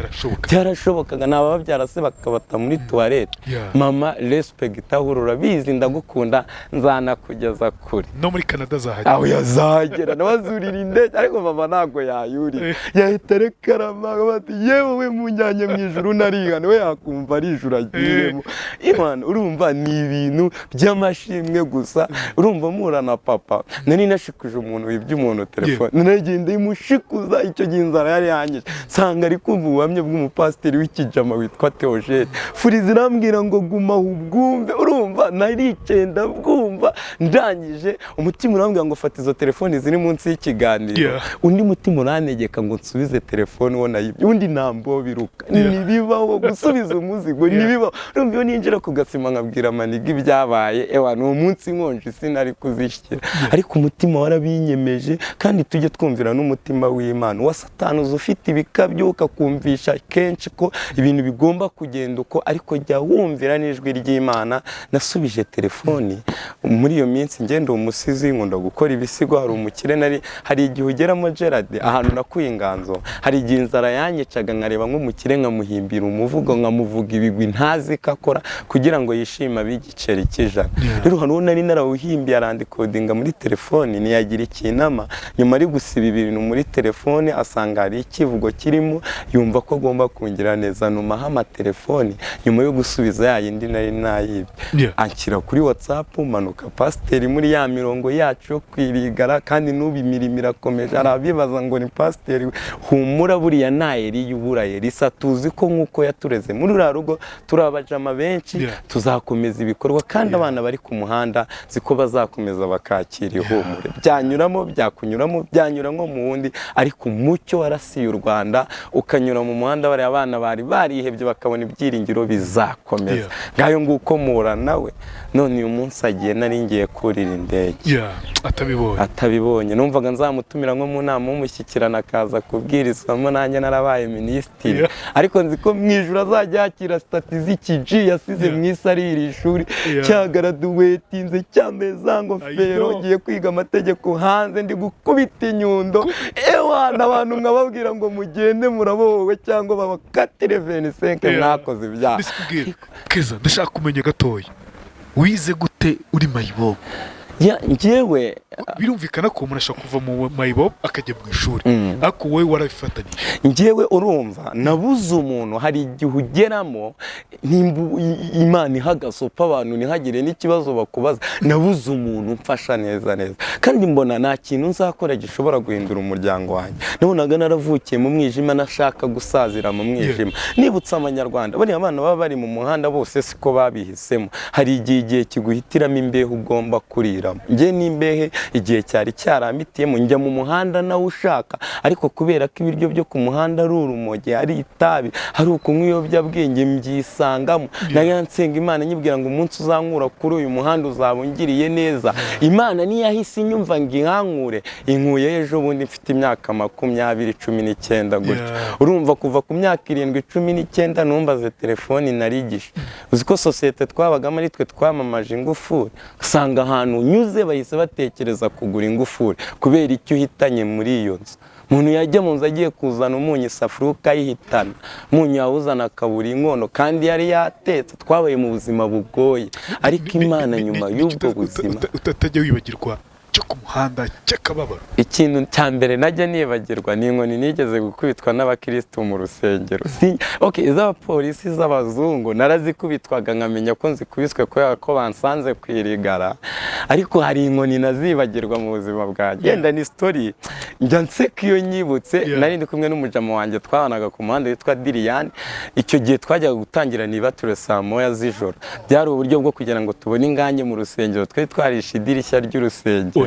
byarashobokaga. Nabababyara se bakabata muri toilette. Mama respect ahurura bizi, ndagukunda nzanakugeza kure. No muri Canada azahagera, aho yazagera nabazurira indege, ariko mama ntago yayurira, yahita rekarama bati yewe we munjyanye mu ijuru narihana, we yakumva ari ijuru agiyemo. Imana urumva ni ibintu by'amashimwe gusa. Urumva mpura na papa, nari nashikuje umuntu wibye umuntu telefone, naragenda imushikuza icyo gihe inzara yari yanyishe, nsanga ari kumva ubuhamya bw'umupasiteri w'ikijama witwa Theogene. Furizi irambwira ngo guma ubwumve. Urumva naricaye ndabwumva, ndangije umutima urambwira ngo fata izo telefoni ziri munsi y'ikiganiro, undi mutima uranegeka ngo nsubize telefone uwo nayibye, undi ntambo biruka. Ntibibaho gusubiza umuzigo, ntibibaho. Urumva iyo ninjira ku gasima nkabwira maniga ibyabaye, ewa ni umunsi nkonje sinari kuzishyira, ariko umutima warabinyemeje. Kandi tujye twumvira n'umutima w'Imana. Wa Satani uza ufite ibikabyo ukakumvisha kenshi ko ibintu bigomba kugenda uko, ariko jya wumvira n'ijwi ry'Imana. Nasubije telefoni muri iyo minsi ngenda umusizi, nkunda gukora ibisigo. Hari umukire nari, hari igihe ugeramo Gerard ahantu nakuye inganzo, hari igihe inzara yanyicaga nkareba nk'umukire nkamuhimbira umuvugo, nkamuvuga ibigwi ntazi ko akora kugira ngo yishime ab'igiceri cy'ijana. Rero hano nari narawuhimbiye arandikodinga muri telefoni, ntiyagira ikinama. Nyuma ari gusiba ibintu muri telefoni asanga hari ikivugo kirimo, yumva ko agomba kungira neza, numaha amatelefoni. Nyuma yo gusubiza ya yindi nari nayibye, anshyira kuri WhatsApp, manuka Ndibuka pasiteri muri ya mirongo yacu yo kwirigara, kandi n'ubu imirimo irakomeje. Hari abibaza ngo ni pasiteri, humura buriya nta Eliya ubura Elisa. Tuzi ko nk'uko yatureze muri uriya rugo turi abajama benshi, tuzakomeza ibikorwa kandi abana bari ku muhanda ziko bazakomeza bakakira ihumure. Byanyuramo, byakunyuramo, byanyuramo mu wundi, ariko umucyo warasiye u Rwanda ukanyura mu muhanda, bariya abana bari barihebye bakabona ibyiringiro bizakomeza. Ngayo nguko mura nawe none uyu munsi agiye, nari ngiye kurira indege atabibonye. Numvaga nzamutumira nko mu nama y'umushyikirano akaza kubwirizwamo, nanjye narabaye minisitiri, ariko nzi ko mu ijuru azajya yakira sitati z'ikiji yasize mu isi ari iri shuri, cyagaraduwetinze cyameza ngofero, ngiye kwiga amategeko hanze, ndi gukubita inyundo ewana abantu nkababwira ngo mugende murabohowe cyangwa babakatire 25 mwakoze ibyaha. Keza, ndashaka kumenya gatoya, wize gute uri mayibobo? Njyewe birumvikana ko umuntu ashobora kuva mu mayibobo akajya mu ishuri, ariko wowe warabifatanyije. Njyewe urumva nabuze umuntu, hari igihe ugeramo Imana ihagasopa abantu ntihagire n'ikibazo bakubaza. Nabuze umuntu mfasha neza neza, kandi mbona nta kintu nzakora gishobora guhindura umuryango wanjye. Nabonaga naravukiye mu mwijima, nashaka gusazira mu mwijima. Nibutse Abanyarwanda bariya abana baba bari mu muhanda bose siko babihisemo, hari igihe kiguhitiramo imbeho ugomba kurira. Njye n'imbehe igihe cyari cyarammitiyemo, njya mu muhanda nawe ushaka, ariko kubera ko ibiryo byo ku muhanda ari urumogi, ari itabi, hari ukunywa ibiyobyabwenge, mbyisangamo. Nayo nsenga Imana nyibwira ngo umunsi uzankura kuri uyu muhanda uzaba ungiriye neza. Imana niyahise inyumva ngo inkankure, inkuye ejo bundi mfite imyaka 20 19 gutyo. Urumva kuva ku myaka 7 19 numbaze telefoni narigisha. Uzi ko sosiyete twabagamo ari twe twamamaje ingufuri, usanga ahantu unyuze bahise batekereza kugura ingufuri kubera icyo uhitanye muri iyo nzu. Umuntu yajya mu nzu agiye kuzana umunyu, isafuriya ukayihitana, umunyu yawuzana akabura inkono kandi yari yatetse. Twabaye mu buzima bugoye, ariko Imana nyuma y'ubwo buzima utajya wibagirwa cyo ku muhanda cy'akababaro. Ikintu cya mbere najya nibagirwa ni inkoni nigeze gukubitwa n'abakirisitu mu rusengero. Iz'abapolisi z'abazungu narazikubitwaga nkamenya ko nzikubiswe kubera ko bansanze ku irigara, ariko hari inkoni nazibagirwa mu buzima bwanjye. Yenda ni story njya nseka iyo nyibutse. Nari ndi kumwe n'umujama wanjye twabanaga ku muhanda witwa Diriyani. Icyo gihe twajyaga gutangira nibature saa 1 z'ijoro, byari uburyo bwo kugira ngo tubone ingange mu rusengero, twari twarishe idirishya ry'urusengero.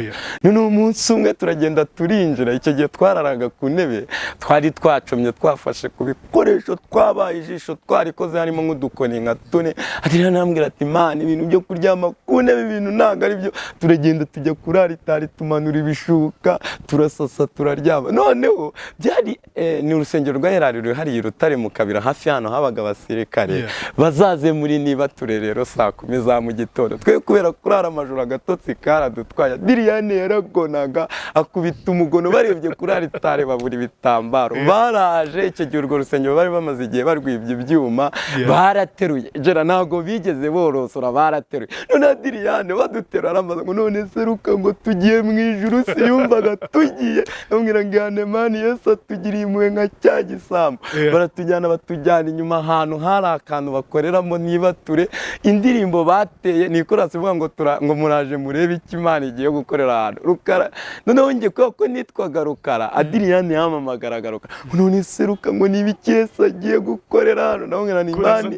None umunsi umwe turagenda turinjira, icyo gihe twararaga ku ntebe, twari twacomye twafashe ku bikoresho, twabaye ijisho twarikoze harimo nk'udukoni nka tune. Adiriyani arambwira ati man ibintu byo kuryama ku ntebe ibintu ntabwo ari byo. Turagenda tujya kurara itari, tumanura ibishuka, turasasa, turaryama. Noneho byari ni urusengero rwa Herari ruhariye Rutare mu Kabira, hafi hano habaga abasirikare bazaze muri nibature rero saa 10 za mu gitondo. Twe kubera kurara amajoro agatotsi karadutwaye, Diriyani yaragonaga akubita umugono, barebye kurara itare babura ibitambaro. Baraje icyo gihe urwo rusengero bari bamaze igihe barwibye ibyuma, barateruye jera ntabwo bigeze borosora, barateruye. None Diriyani badutera aramaze ngo none seruka ngo tugiye mu ijuru, siyumvaga tugiye bamwira ngo ihane mani Yesu atugiriye impuhwe nka cya gisambo. Baratujyana batujyana inyuma ahantu hari akantu bakoreramo nibature. Indirimbo bateye ni ikorasi ivuga ngo ngo muraje murebe icyo Imana igiye gukorera ahantu Rukara. Noneho njye kubera ko nitwaga Rukara, Adiriyani yamamagaraga Rukara, none seruka ngo niba iki Yesu agiye gukorera hano. Nawe ni Imana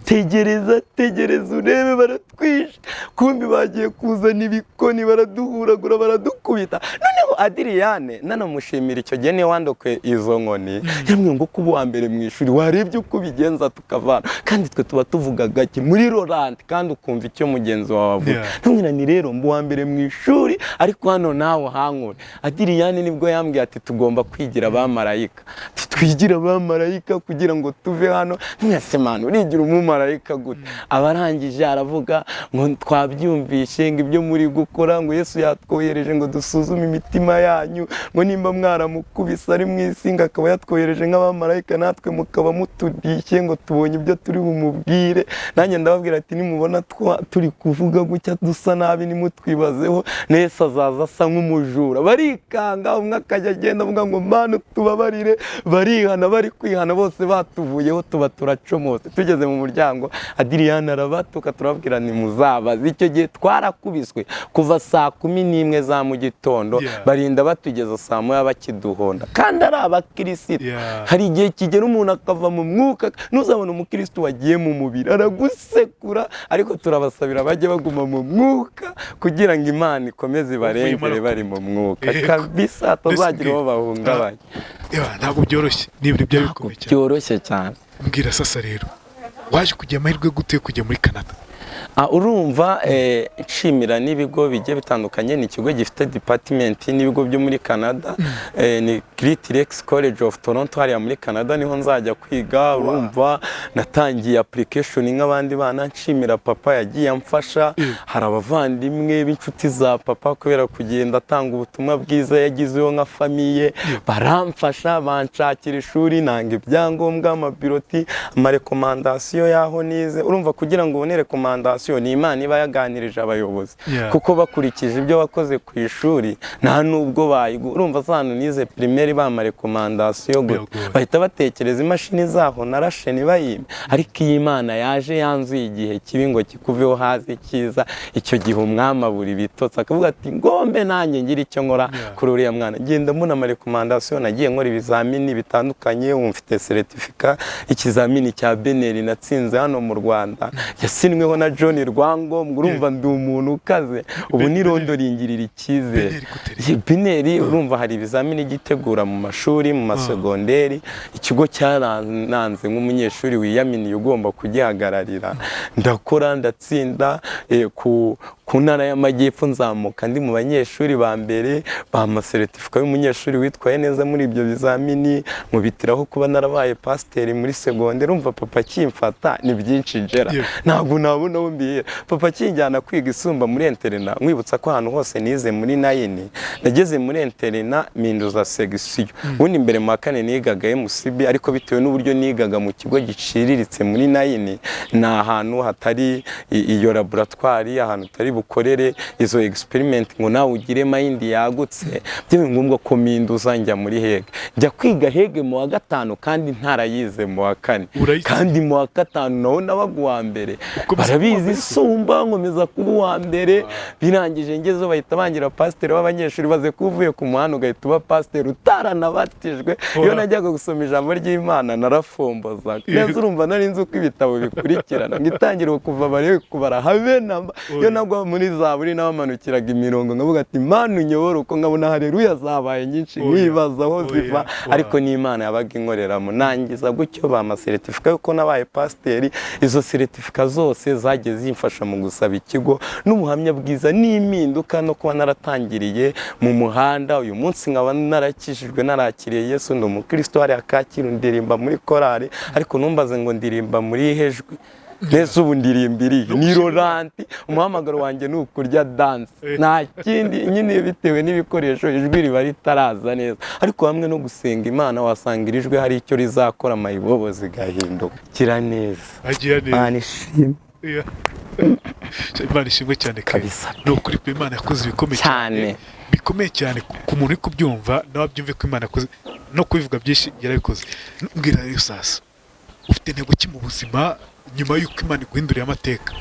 tegereza tegereza urebe, baratwishe kumbi bagiye kuzana ibikoni baraduhuragura baradukubita. Noneho Adiriyane nanamushimira icyo gihe niwe wandokwe izo nkoni, yambwiye ngo kuba uwa mbere mu ishuri warebye uko ubigenza tukavana, kandi twe tuba tuvuga gake muri Rolande kandi ukumva icyo mugenzi wawe avuga. Ntumwira ni rero mba uwa mbere mu ishuri ariko hano nawe hankure. Adiriyane nibwo yambwiye ati tugomba kwigira abamarayika, twigira abamarayika kugira ngo tuve hano. Mwese man urigira umumarayika gute? Abarangije aravuga ngo twabyumvishe ngo ibyo muri gukora, ngo Yesu yatwohereje ngo dusuzume imitima yanyu, ngo nimba mwaramukubise ari mu isi ngo akaba yatwohereje nk'abamarayika natwe mukaba mutudishye ngo tubonye ibyo turi bumubwire. Nanjye ndababwira ati nimubona turi kuvuga gutya dusa nabi nimutwibazeho, Nese azaza asa nk'umujura. Barikanga, umwe akajya agenda avuga ngo Mana tubabarire, barihana, bari kwihana bose batuvuyeho, tuba turacomotse. Tugeze mu muryango Adriana arabatuka, turababwira ni muzabaze. Icyo gihe twarakubiswe kuva 11:00 za mu gitondo, barinda batugeza 1:00 bakiduhonda, kandi ari abakirisitu. Hari igihe kigera umuntu akava mu mwuka, ntuzabona umukirisitu wagiye mu mubiri aragusekura, ariko turabasabira bajye baguma mu mwuka kugira ngo Imana ikomeze ibarengere bari mu mwuka kabisa, atazagira uwo bahungabanya. Ntabwo byoroshye, ni ibintu byari bikomeye cyane. Byoroshye cyane. Mbwira sasa rero, waje kujya amahirwe gute kujya muri Canada? Urumva nshimira n'ibigo bigiye bitandukanye, ni ikigo gifite department n'ibigo byo muri Canada, ni Great Lakes College of Toronto hariya muri Canada niho nzajya kwiga. Urumva natangiye application nk'abandi bana, nshimira papa yagiye amfasha, hari abavandimwe b'inshuti za papa kubera kugenda atanga ubutumwa bwiza yagizeho nka famille, baramfasha banshakira ishuri, nanga ibyangombwa, amabiroti, amarekomandasiyo yaho nize. Urumva kugira ngo ubone rekomandasiyo ni Imana iba yaganirije abayobozi, kuko bakurikije ibyo wakoze ku ishuri nta nubwo bayigu. Urumva zano nize primaire bama rekomandasiyo bahita batekereza imashini zaho narashe nibayime, ariko iyi Imana yaje yanzuye igihe kibi ngo kikuveho haze cyiza. Icyo gihe umwami abura ibitotsi akavuga ati ngombe nanjye ngira icyo nkora kuri uriya mwana. Ngenda mbona ama rekomandasiyo, nagiye nkora ibizamini bitandukanye, mfite certificate ikizamini cya Beneri natsinze hano mu Rwanda yasinweho na John Rwangombwa. Urumva ndi umuntu ukaze, ubu nirondo ringirira icyizere. Beneri urumva hari ibizamini gitegura mu mashuri, mu masegonderi, ikigo cyarananze nk'umunyeshuri wiyaminiye ugomba kugihagararira, ndakora ndatsinda. Ku ntara y'amajyepfo nzamuka ndi mu banyeshuri ba mbere bampa certificate y'umunyeshuri witwaye neza muri ibyo bizamini, mubitiraho kuba narabaye pasiteri muri segonderi. Urumva papa akimfata ni byinshi njera, ntabwo nabona aho mbihera. Papa akinjyana kwiga isumba muri interina, nkwibutsa ko ahantu hose nize muri 9 nageze muri interina mpinduza segisiyo. Ubundi mbere mu wa 4 nigaga MCB, ariko bitewe n'uburyo nigaga mu kigo giciriritse muri 9, ni ahantu hatari iyo laboratwari, ahantu utari bukorere izo experiment ngo nawe ugire mind yagutse, byabaye ngombwa ko mpinduza njya muri Hege. Njya kwiga Hege mu wa 5 kandi ntarayize mu wa 4, kandi mu wa 5 naho nabaga uwa mbere, barabizi isumba nkomeza kuba uwa mbere. Birangije ngezeho bahita bangira pasiteri w'abanyeshuri, baze kuvuye ku muhanda ugahita uba pasiteri utaranabatijwe. Iyo najyaga gusoma ijambo ry'Imana narafombozaga neza, urumva nari nzi uko ibitabo bikurikirana, ngitangira kuva bari kubara habe namba. Iyo nagwa muri zaburi nabamanukiraga imirongo nkavuga ati Mana unyobore, uko nkabona haleluya zabaye nyinshi nkibaza aho ziva, ariko ni Imana yabaga inkoreramo. Nangiza gutyo bampa certificate yuko nabaye pasiteri. Izo certificate zose zagiye zimfasha mu gusaba ikigo n'ubuhamya bwiza n'impinduka no kuba naratangiriye mu muhanda. Uyu munsi nkaba narakijijwe, narakiriye Yesu, ndi umukristo hariya Kacyiru, ndirimba muri korali, ariko numbaze ngo ndirimba muri hejwi nese ubu ndirimbiri ni Rolanti. Umuhamagaro wanjye ni ukurya dance, nta kindi nyine, bitewe n'ibikoresho ijwi riba ritaraza neza, ariko hamwe no gusenga Imana wasanga iri jwi hari icyo rizakora, mayibobo zigahinduka. Gira neza, Imana ishimwe. Imana ishimwe cyane kabisa. Ni ukuri pe, Imana yakoze ibikomeye cyane, bikomeye cyane ku muntu uri kubyumva nawe abyumve ko Imana yakoze, no kubivuga byinshi yarabikoze. Mbwira rero sasa, ufite intego ki mu buzima nyuma y'uko Imana iguhinduriye amateka?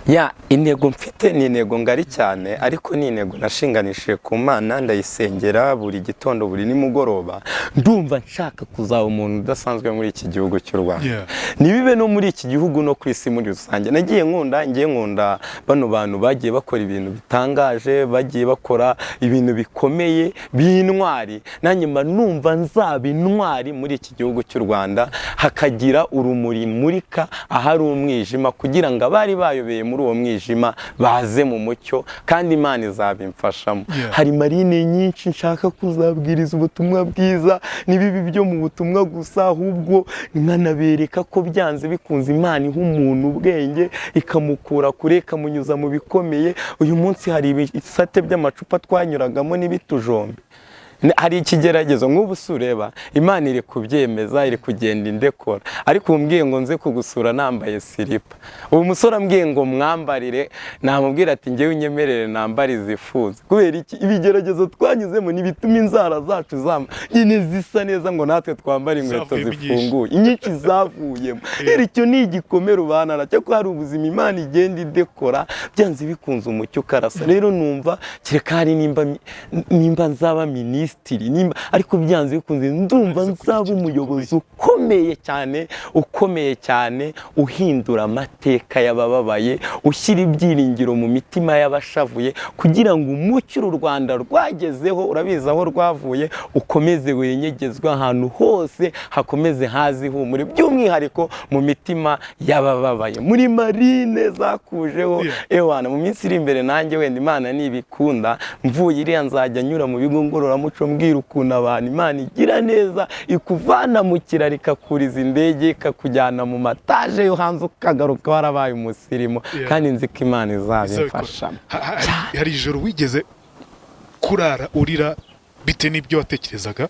Ya, intego mfite ni intego ngari cyane, ariko ni intego nashinganishije ku Mana, ndayisengera buri gitondo buri nimugoroba. Ndumva nshaka kuzaba umuntu udasanzwe muri iki gihugu cy'u Rwanda, nibibe no muri iki gihugu no ku isi muri rusange. Nagiye nkunda, ngiye nkunda bano bantu bagiye bakora ibintu bitangaje, bagiye bakora ibintu bikomeye b'intwari, nanjye mba numva nzaba intwari muri iki gihugu cy'u Rwanda, hakagira urumuri murika ahari umwijima, kugira ngo abari bayobeye muri uwo mwijima baze mu mucyo, kandi Imana izabimfashamo. Hari marine nyinshi nshaka kuzabwiriza ubutumwa bwiza, nibibi byo mu butumwa gusa, ahubwo nkanabereka ko byanze bikunze Imana iha umuntu ubwenge ikamukura kure ikamunyuza mu bikomeye. Uyu munsi hari ibisate by'amacupa twanyuragamo n'ibitujombe, Hari ikigeragezo nk'ubu si ureba Imana iri kubyemeza, iri kugenda indekora, ariko umbwiye ngo nze kugusura nambaye silipa, uwo musore ambwiye ngo mwambarire, namubwira ati ngewe unyemerere nambare izifunze. Kubera iki? Ibigeragezo twanyuzemo ntibituma inzara zacu nyine zisa neza ngo natwe twambare inkweto Zavuyemo inyinshi. zifunguye, inyinshi zavuyemo. Rero icyo ni igikomere ubana nacyo, ko hari ubuzima Imana igenda idekora, byanze bikunze umucyo ukarasa. Rero numva kereka hari nimba nzaba minisitiri, nimba ariko byanze bikunze ndumva nzaba umuyobozi ukomeye cyane, ukomeye cyane, uhindura amateka y'abababaye, ushyira ibyiringiro mu mitima y'abashavuye, kugira ngo umucyo uru Rwanda rwagezeho, urabizi aho rwavuye, ukomeze wenyegezwe ahantu hose, hakomeze haze ihumure, by'umwihariko mu mitima y'abababaye, muri marine zakujeho. Ewana, mu minsi iri imbere nanjye wenda Imana nibikunda mvuye iriya nzajya nyura mu bigo ngororamuco mbwira ukuntu abantu Imana igira neza, ikuvana mu kiraro ikakuriza indege, ikakujyana mu mataje yo hanze, ukagaruka warabaye umusirimu. Kandi nzi ko Imana izabimfashamo. Hari ijoro wigeze kurara urira bitewe n'ibyo watekerezaga?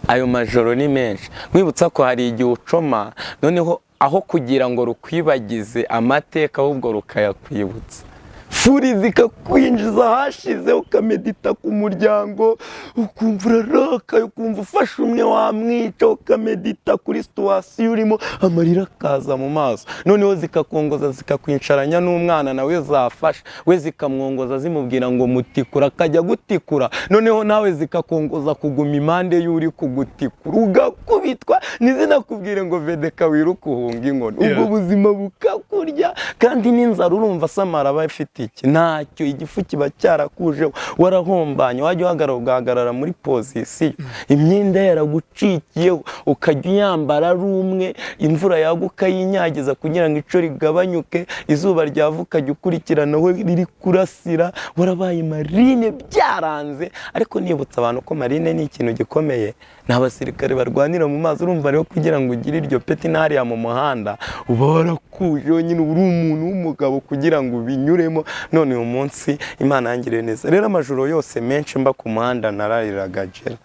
Ayo majoro ni menshi. Nkwibutsa ko hari igihe ucoma, noneho aho kugira ngo rukwibagize amateka ahubwo rukayakwibutsa, furi zikakwinjiza ahashize, ukamedita ku muryango, ukumva urarakaye, ukumva ufashe umwe wamwica, ukamedita kuri situation urimo, amarira akaza mu maso. Noneho zikakongoza zikakwicaranya n'umwana nawe zafasha we, zikamwongoza zimubwira ngo mutikura, akajya gutikura, noneho nawe zikakongoza kuguma impande y'uri kugutikura, ugakubitwa, ntizinakubwire ngo vedeka wiruke uhunga inkono. Ubwo buzima bukakurya, kandi n'inzara urumva samara aba afite iki? Ntacyo, igifu kiba cyarakujeho, warahombanye, wajya uhagarara ugahagarara muri position, imyenda yaragucikiyeho, ukajya uyambara ari umwe, imvura yagwa ukayinyagiza kugira ngo ico rigabanyuke, izuba ryava ukajya ukurikirana aho riri kurasira, warabaye marine byaranze. Ariko nibutsa abantu ko marine ni ikintu gikomeye, ni abasirikare barwanira mu mazi. Urumva rero kugira ngo ugire iryo peti n'hariya mu muhanda uba warakujeho nyine, uba uri umuntu w'umugabo kugira ngo ubinyuremo. None uyu munsi Imana yangiriye neza. Rero amajoro yose menshi mba ku muhanda narariraga jera,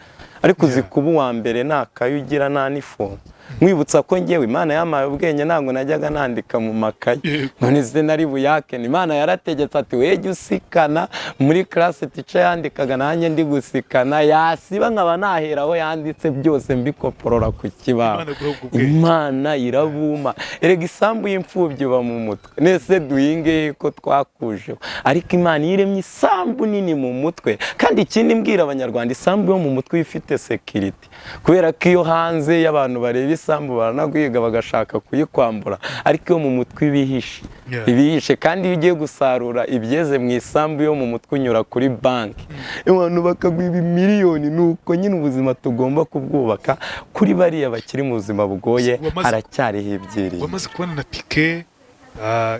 ariko uzi kuba uwa mbere nta kayi ugira nta n'ifomu. Nkwibutsa ko ngewe Imana yampaye ubwenge, ntabwo najyaga nandika mu makayi, none se nari buyake? Imana yarategetse ati wejye usikana. Muri classe teacher yandikaga, nanjye ndi gusikana, yasiba nkaba nahera aho yanditse byose mbikoporora ku kibaho. Imana iguhe ubwo bwenge. Imana irabuma. Erega isambu y'imfubyi iba mu mutwe, nese duhinge ko twakujeho? Ariko Imana iyo iremye isambu nini mu mutwe. Kandi ikindi mbwira Abanyarwanda, isambu yo mu mutwe iba ifite sécurité, kubera ko iyo hanze y'abantu bareba isambu baranaguhiga bagashaka kuyikwambura, ariko iyo mu mutwe iba ihishe. Iba ihishe. Kandi iyo ugiye gusarura ibyeze mu isambu yo mu mutwe unyura kuri banki, abantu bakaguha ibimiliyoni. Ni uko nyine ubuzima tugomba kubwubaka kuri bariya bakiri mu buzima bugoye. Haracyariho ibyiringiro. Wamaze kubona na tike,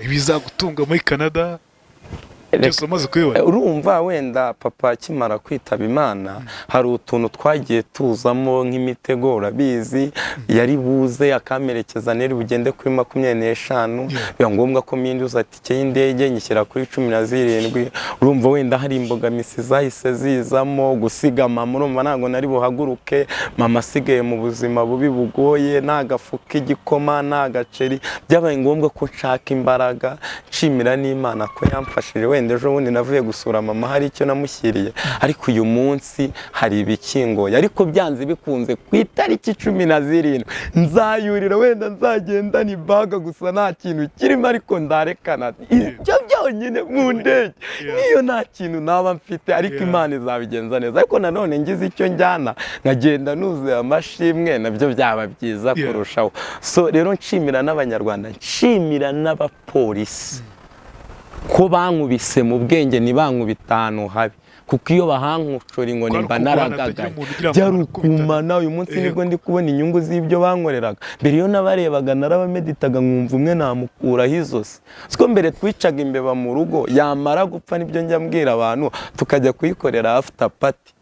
ibizagutunga muri Canada byose wamaze kubibona? Urumva wenda papa akimara kwitaba Imana hari utuntu twagiye tuzamo nk'imitego, urabizi, yari buze akamperekeza neri bugende kuri 25, biba ngombwa ko mpinduza tike y'indege nyishyira kuri 17. Urumva wenda hari imbogamizi zahise zizamo gusiga mama, urumva ntabwo nari buhaguruke mama asigaye mu buzima bubi bugoye, nta gafu k'igikoma nta gaceri. Byabaye ngombwa ko nshaka imbaraga, nshimira n'Imana ko yamfashije. Wenda ejo bundi navuye gusura mama, hari icyo namushyiriye, ariko uyu munsi hari ibikingoye. Ariko byanze bikunze ku itariki 17 nzayurira, wenda nzagenda ni baga gusa nta kintu kirimo, ariko ndarekana ibyo byonyine mu ndege, niyo nta kintu naba mfite, ariko Imana izabigenza neza. Ariko nanone ngize icyo njyana nkagenda nuzuye amashimwe, nabyo byaba byiza kurushaho. So rero nshimira n'Abanyarwanda, nshimira n'abapolisi ko bankubise mu bwenge, ntibankubita ahantu habi, kuko iyo bahankucura inkoni Kwari mba ukugwana, naragagaye. hatagira umuntu ugira ngo Byari arakubita. ukumana. Uyu munsi nibwo ndi kubona inyungu z'ibyo bankoreraga mbere. Iyo nabarebaga narabameditaga, nkumva umwe namukuraho izosi. Siko mbere twicaga imbeba mu rugo, yamara gupfa, nibyo njya mbwira abantu, tukajya kuyikorera after party.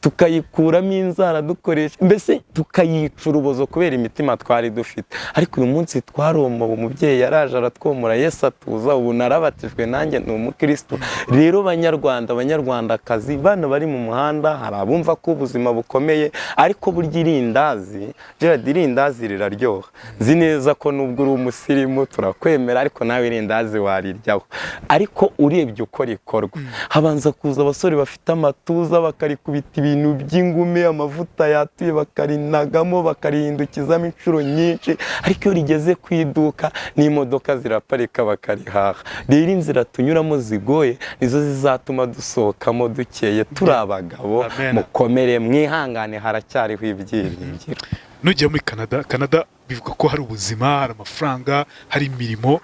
Tukayikuramo inzara dukoresha, mbese tukayica urubozo kubera imitima twari dufite. Ariko uyu munsi twaromowe, umubyeyi yaraje aratwomora, Yesu atuza, ubu narabatijwe, nanjye ni umukristo. Rero Banyarwanda, Banyarwandakazi, bano bari mu muhanda, hari abumva ko ubuzima bukomeye, ariko burya irindazi, Gerard, irindazi riraryoha. Nzi neza ko nubwo uri umusirimu turakwemera, ariko nawe irindazi wariryaho. Ariko urebye uko rikorwa, habanza kuza abasore bafite amatuza, bakarikubita ibintu by'ingume, amavuta yatuye, bakarinagamo, bakarihindukizamo inshuro nyinshi. Ariko iyo rigeze ku iduka, n'imodoka ziraparika bakarihaha. Rero inzira tunyuramo zigoye nizo zizatuma dusohokamo dukeye, turi abagabo. Amen. Mukomere, mwihangane, haracyariho ibyiringiro. Nujya muri Canada, Canada bivuga ko hari ubuzima, hari amafaranga, hari imirimo.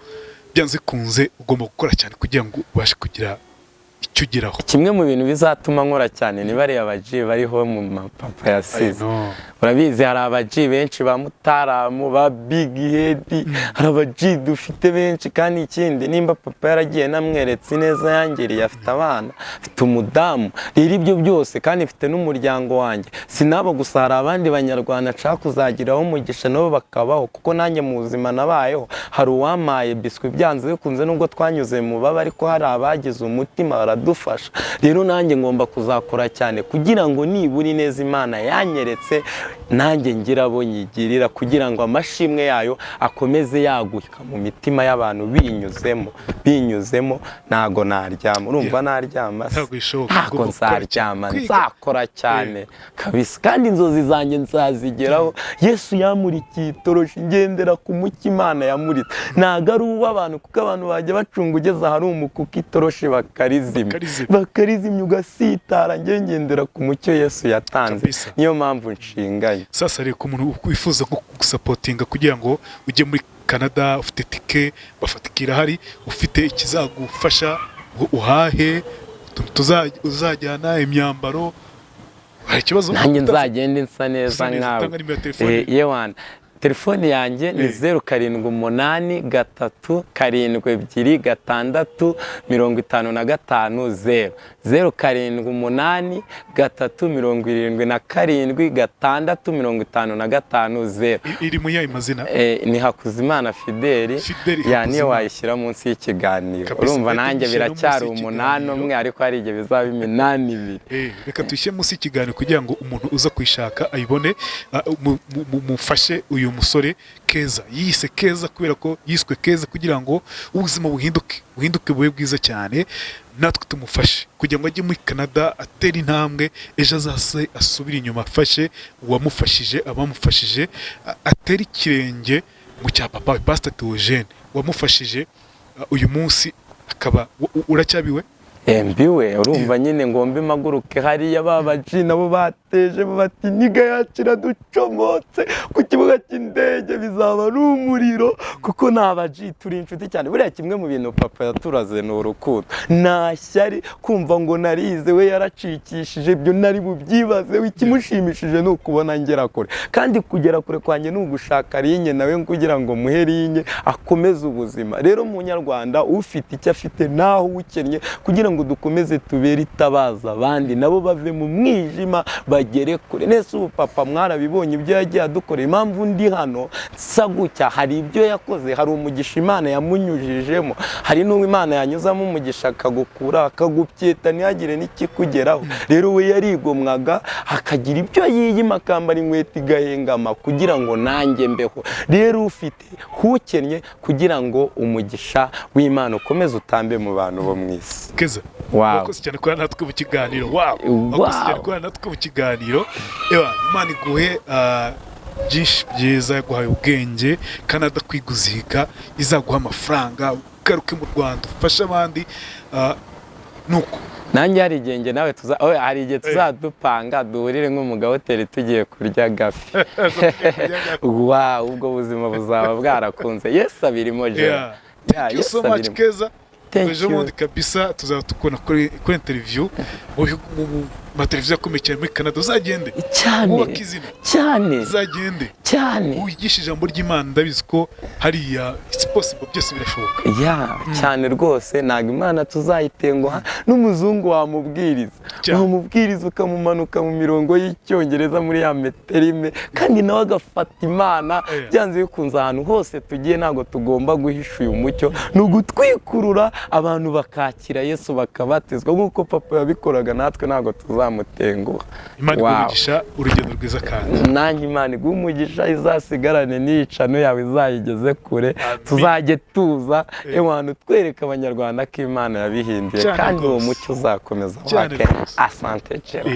Byanze bikunze ugomba gukora cyane kugira ngo ubashe kugira icyo ugeraho. Kimwe mu bintu bizatuma nkora cyane ni bariya baji bariho mu mapapa yasize. I know. Urabizi, hari abaji benshi ba Mutaramu, ba Big Head, hari abaji dufite benshi. Kandi ikindi, nimba papa yaragiye namweretse ineza yangiriye, afite abana, afite umudamu, rero ibyo byose, kandi mfite n'umuryango wanjye. Sinabo gusa, hari abandi Banyarwanda nshaka kuzagiraho umugisha nabo bakabaho, kuko nanjye mu buzima nabayeho, hari uwampaye biswi. Byanze bikunze, nubwo twanyuze mu baba, ariko hari abagize umutima baradufasha. Rero nanjye ngomba kuzakora cyane kugira ngo nibura ineza Imana yanyeretse nanjye ngira abo nyigirira, kugira ngo amashimwe yayo akomeze yaguka mu mitima y'abantu binyuzemo. Ntago naryama, urumva naryama se? Ntabwo bishoboka. Ntabwo Ugomba gukora nzaryama. cyane. Kwiga. Nzakora cyane kabisa, kandi inzozi zanjye nzazigeraho. Yesu yamurikiye itoroshi, ngendera ku mucyo Imana yamuritse. Ntabwo ari uw'abantu, kuko abantu bajya bacunga ugeze ahari umukuka, itoroshi bakarizimya. Bakarizimya. Bakarizimya ugasitara. Njye ngendera ku mucyo Yesu yatanze. Kabisa. Niyo mpamvu nshinganye. Sasa reka, umuntu wifuza nko kugusupportinga kugira ngo ujye muri Canada, ufite tike bafatika irahari, ufite ikizagufasha ngo uhahe utuntu uzajyana, imyambaro, hari ikibazo? Nanjye nzagende nsa neza Usa neza, nkawe. utanga nimero ya telefone. Yewana, telefone yanjye ni 0783726550, 0783775550. Iri mu yayo mazina? Ni Hakuzimana Fideli. Fideli Ya, niyo Hakuzimana. wayishyira munsi y'ikiganiro. Kabisa, Urumva reka nanjye tuyishyire no munsi biracyari y'ikiganiro. umunani umwe, ariko hari igihe bizaba iminani ibiri. Reka tuyishyire munsi y'ikiganiro kugira ngo umuntu uza kuyishaka ayibone. Mufashe uyu musore Keza. Yiyise Keza kubera ko yiswe Keza kugira ngo ubuzima buhinduke, buhinduke bube bwiza cyane. Natwe tumufashe kugira ngo ajye muri Canada, atere intambwe, ejo azase asubire inyuma afashe uwamufashije, abamufashije, atere ikirenge mu cya papa we, Pastor Theogene wamufashije. Uyu munsi akaba uracyabiwe. Mbiwe, urumva nyine ngomba impaguruke hariya. Ba baji nabo bateje bati: "Nigga yacu iraducomotse ku kibuga cy'indege, bizaba ari umuriro," kuko ni abaji turi inshuti cyane. Buriya kimwe mu bintu papa yaturaze ni urukundo, nta shyari, kumva ngo narize we yaracikishije, ibyo nari bubyibaze. Ikimushimishije ni ukubona ngera kure, kandi kugera kure kwanjye ni ugushaka rinye nawe kugira ngo muhe rinye akomeze ubuzima. Rero Munyarwanda ufite icyo afite naho ukennye, kugira ngo dukomeze tubere itabaza abandi nabo bave mu mwijima bagere kure. Nese ubu papa mwarabibonye ibyo yagiye adukorera. Impamvu ndi hano nsa gutya, hari ibyo yakoze, hari umugisha Imana yamunyujijemo. Hari n'uwo Imana yanyuzamo umugisha akagukura, akagupyeta, ntihagire n'ikikugeraho. Rero we yarigomwaga, akagira ibyo yiyima, akambara inkweto igahengama kugira ngo nanjye mbeho. Rero ufite ukennye, kugira ngo umugisha w'Imana ukomeze utambe mu bantu bo mu isi. Keza, Wow. wakoze cyane kubana natwe mu kiganiro. Wow, wakoze cyane kubana natwe mu kiganiro. Ewa, Imana iguhe byinshi byiza, yaguhaye ubwenge, Canada kwiguziga, izaguha amafaranga ugaruke mu Rwanda ufashe abandi. Nuko Nanjye hari igihe njye nawe tuza, oya, hari igihe tuzadupanga duhurire nko mu gahoteli tugiye kurya gafi. Wow, ubwo buzima buzaba bwarakunze. Yesu abirimo je. Yeah. Yeah, Thank you Yesu so much. abirimo. Keza, Thank ejo you. bundi kabisa tuzaba tukubona kuri interview mu Mateleviziyo akomeye cyane muri Canada, uzagende Cyane. wubake izina. Cyane. Uzagende Cyane. wigishe ijambo ry'Imana. Ndabizi ko hariya it's possible, byose birashoboka. Ya, cyane rwose. Ntabwo Imana tuzayitenguha. N'umuzungu wamubwiriza, wamubwiriza ukamumanuka mu mirongo y'Icyongereza muri ya metero imwe, kandi nawe agafata Imana. Byanze bikunze, ahantu hose tugiye ntabwo tugomba guhisha uyu mucyo. Ni ugutwikurura, abantu bakakira Yesu, bakabatizwa nk'uko papa yabikoraga. Natwe ntabwo tuzamutenguha. Imana Wow. iguhe umugisha, urugendo rwiza kandi. Nanjye Imana iguhe umugisha, izasigarane n'iyicano yawe, izayigeze kure. Tuzajye tuza ewana twereka Abanyarwanda ko Imana yabihinduye, Cyane kandi uwo rwose. mucyo uzakomeza Cyane wake. rwose. Asante, Jera.